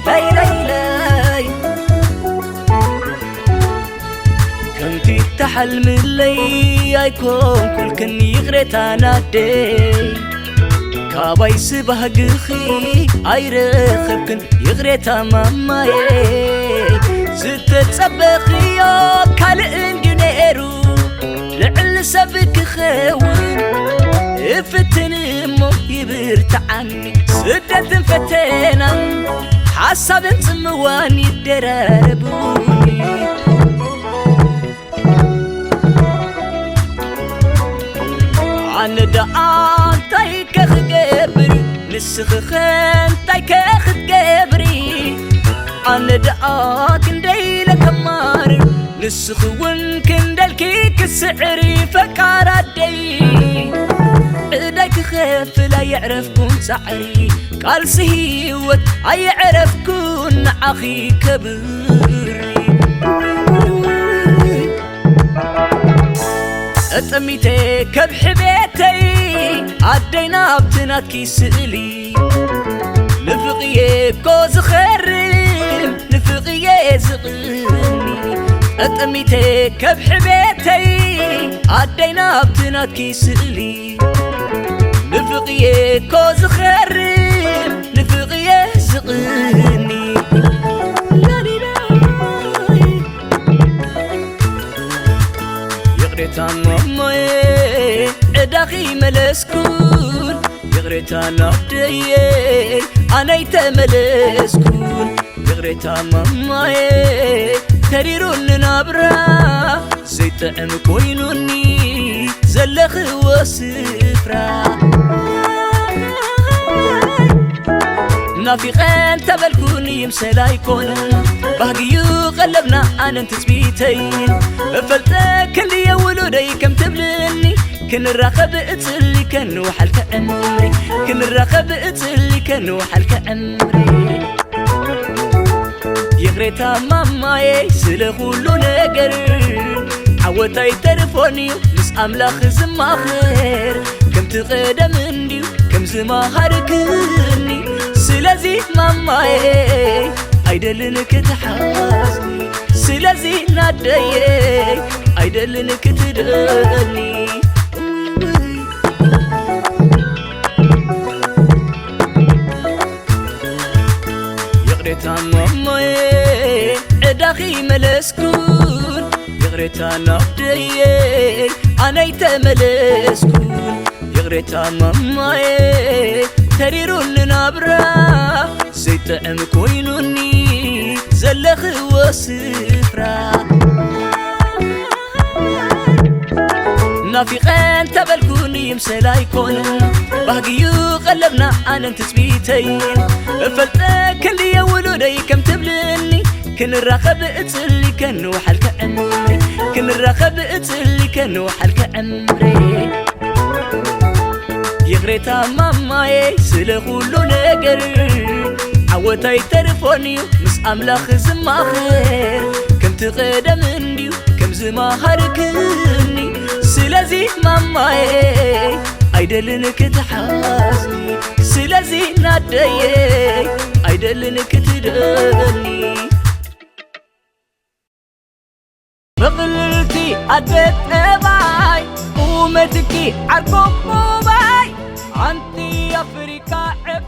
ለይ ለይ ለይ ከምቲ ተሓልምለይ ኣይኮንኩልክን ይቕሬታ ናደይ ካባይ ስባህግኺ ኣይረኸብክን ይቕሬታ ማማየ ዝተጸበኽዮ ካልእ እንድዩ ነይሩ ልዕሊ ሰብ ክኸውን እፍትን እሞ ይብርትዓኒ ስደትን ፈተናን ሓሳብን ጽምዋን ይደራረቡኒ ኣነ ደኣ እንታይ ከኽገብር ንስኺኸ እንታይ ከኽትገብሪ ኣነ ደኣ ክንደይ ለከማርር ንስኺ እውን ክንደልኪ ክስዕሪ ፈቃር ኣደይ ዕዳይ ክኸፍል ኣየዕረፍኩን ጻዕሪ ቃልሲ ህይወት ኣየዕረፍኩን ንዓኺ ከብሪ ጠጠሚተ ከብሒ ቤተይ ኣደይ ናብቲ ናትኪ ስእሊ ንፍቕየ እኮ ዝኸርም ንፍቕየ ዝቕኒ ጠጠሚተ ከብሒ ቤተይ ኣደይ ናብቲ ናትኪ ስእሊ ንፍቕየ እኮ ዝኸርም ንፍቕየ ዝቕኒ ይቕሬታ ማማየ ዕዳኺ መለስኩን ይቕሬታ ናብደየ ኣነይ ተመለስኩን ይቕሬታ ማማየ ተሪሩኒ ናብራ ዘይጥዕም ኮይኑኒ ዘለኽዎ ስፍራ ናፊቐ እንተበልኩኒ ይምሰል ኣይኮነን ባህግዩ ቀለብና ኣነን ትጽቢተይን እፈልጠ ክንድየ ውሉደይ ከም ትብልኒ ክንራኸብ እጽሊ ከንውሓል ከዕምሪ ክንራኸብ እጽሊ ከንውሓል ከዕምሪ ይቕሬታ ማማየ ስለ ኩሉ ነገር ዓወታይ ተርፎንዩ ምስ ኣምላኽ ዝማኽር ከምቲ ቐደም እንድዩ ከም ዝማሃርክኒ ስለዚ ማማየ ኣይደልን ክትሓዝኒ ስለዚ ናደየ ኣይደልን ክትደልኒ ይቕሬታ ማማየ ዕዳኺ መለስኩን ይቕሬታ ናብደየ ኣነይ ተመለስኩን ይቕሬታ ማማየ ተሪሩኒ ናብራ ዘይጥዕም ኮይኑኒ ዘለኽዎ ስፍራ ናፊቐ እንተበልኩኒ ይምሰል ኣይኮነን ባህግዩ ቀለብና ኣነን ትጽቢተይን እፈልጠ ክንድየ ውሉደይ ከም ትብልኒ ክንራኸብ እጽሊ ከንውሓል ከዕምሪ ክንራኸብ እጽሊ ከንውሓል ከዕምሪ ይቕሬታ ማማየ ስለ ኩሉ ነገር ዓወታይ ተርፎንዩ ምስ ኣምላኽ ዝማኽር ከምቲ ቐደም እንድዩ ከም ዝማሃርክኒ ስለዚ ማማየ ኣይደልን ክትሓዝኒ ስለዚ ናደየ ኣይደልን ክትደልኒ ምቕልልቲ ኣደ ጠባይ ቁመትኪ ዓርኮ ሞባይ ኣንቲ ኣፍሪካ ዕብ